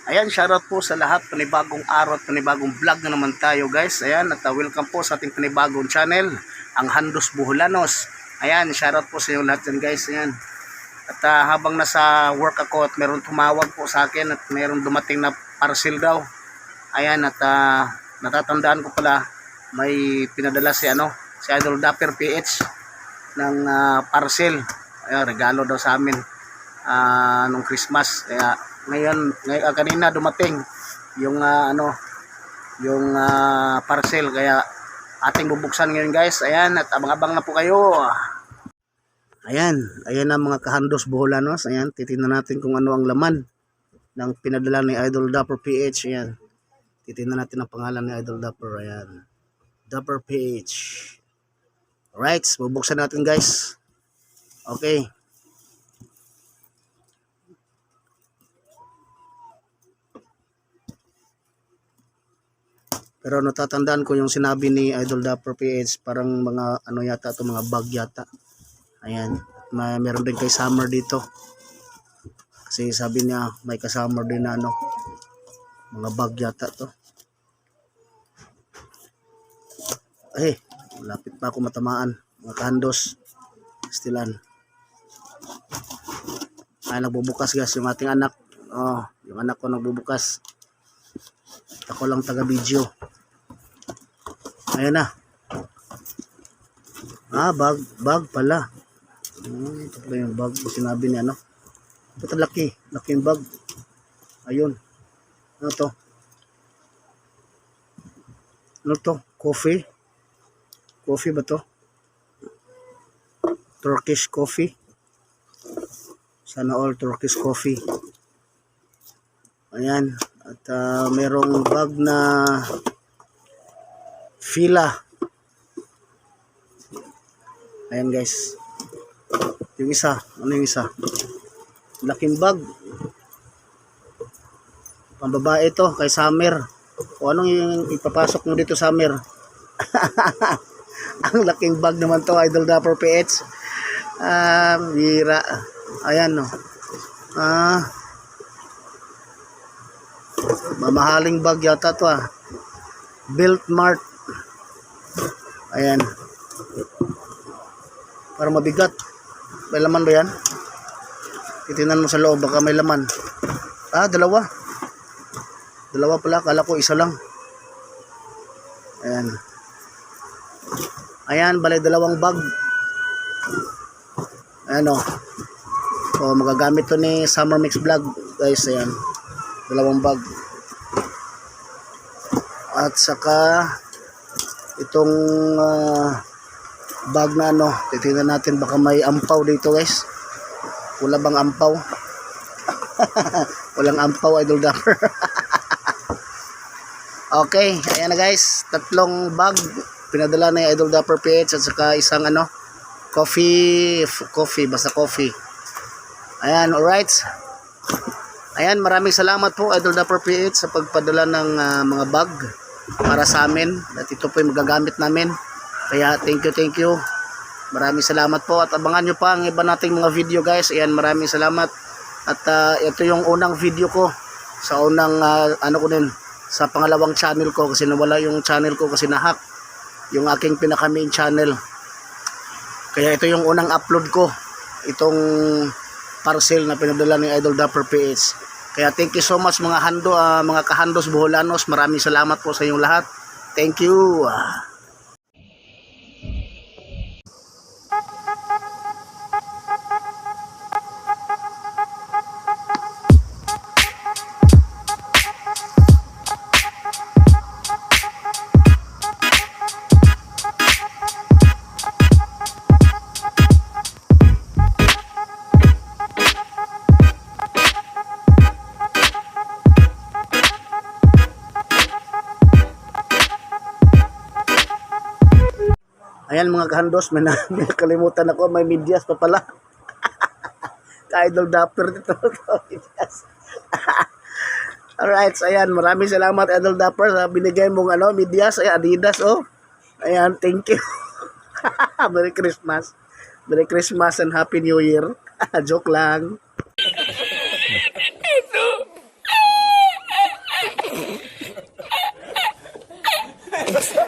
Ayan, shoutout po sa lahat, panibagong araw at panibagong vlog na naman tayo guys. Ayan, at welcome po sa ating panibagong channel, ang Handos Boholanos. Ayan, shoutout po sa inyo lahat dyan guys. Ayan. At habang nasa work ako at meron tumawag po sa akin at meron dumating na parcel daw. Ayan, at natatandaan ko pala may pinadala si Idol Dapper PH ng parcel. Ayan, regalo daw sa amin nung Christmas. Kaya ngayon kanina dumating yung parcel, kaya ating bubuksan ngayon guys. Ayan, at abang-abang na po kayo. Ayan na mga kahandos Boholanos. Ayan, titingnan natin kung ano ang laman ng pinadala ni Idol Dapper PH. Ayan, titingnan natin ang pangalan ni Idol Dapper. Ayan, Dapper PH. Alright, bubuksan natin guys. Okay. Pero natatandaan ko yung sinabi ni Idol Dapper PH, parang mga yata to, mga bag yata. Ayan, meron din kay Summer dito. Kasi sabi niya may kasama din na mga bag yata to. Lapit pa ako matamaan, mga kahandos. Stilan. Ay, nagbubukas guys yung ating anak. Yung anak ko nagbubukas. Ako lang taga video. Ayan na. Bag pala. Ito pala yung bag ko sinabi niya, Ito laki yung bag. Ayun. Ano to? Coffee? Coffee ba to? Turkish coffee. Sana all Turkish coffee. Ayan. At merong bag na Fila. Ayan guys. Yung isa. Ano yung isa? Laking bag. Pambabae ito kay Summer. O anong yung ipapasok mo dito, Summer? Ang laking bag naman to, Idol Dapper PH. Bira. Ayan mamahaling bag yata to Built Mart. Ayan. Para mabigat. May laman ba yan? Titingnan mo sa loob, baka may laman. Dalawa. Dalawa pala, kala ko isa lang. Ayan. Ayan, balay dalawang bag. Ayan magagamit to ni Summer Mix Vlog guys. Ayan, dalawang bag. At saka itong bag na titingnan natin, baka may ampaw dito guys. Wala bang ampaw? Walang ampaw, Idol Dapper. Okay, ayan na guys, tatlong bag pinadala ni Idol Dapper PH, at saka isang coffee, basta coffee. Ayan, alright. Ayan, maraming salamat po Idol Dapper PH sa pagpadala ng mga bag para sa amin, at ito po yung magagamit namin. Kaya thank you. Maraming salamat po, at abangan nyo pa ang iba nating mga video guys. Ayan, maraming salamat. At ito yung unang video ko sa unang sa pangalawang channel ko, kasi nawala yung channel ko kasi nahack yung aking pinaka main channel. Kaya ito yung unang upload ko, itong parcel na pinadala ni Idol Dapper PH. Kaya thank you so much mga kahandos Boholanos. Maraming salamat po sa inyong lahat. Thank you. Ayan mga kahandos, may nakalimutan ako, may medyas pa pala. Idol Dapper dito. Alright, so ayan, maraming salamat Idol Dapper sa binigay mong medyas, Adidas Ayan, thank you. Merry Christmas. Merry Christmas and Happy New Year. Joke lang. Basta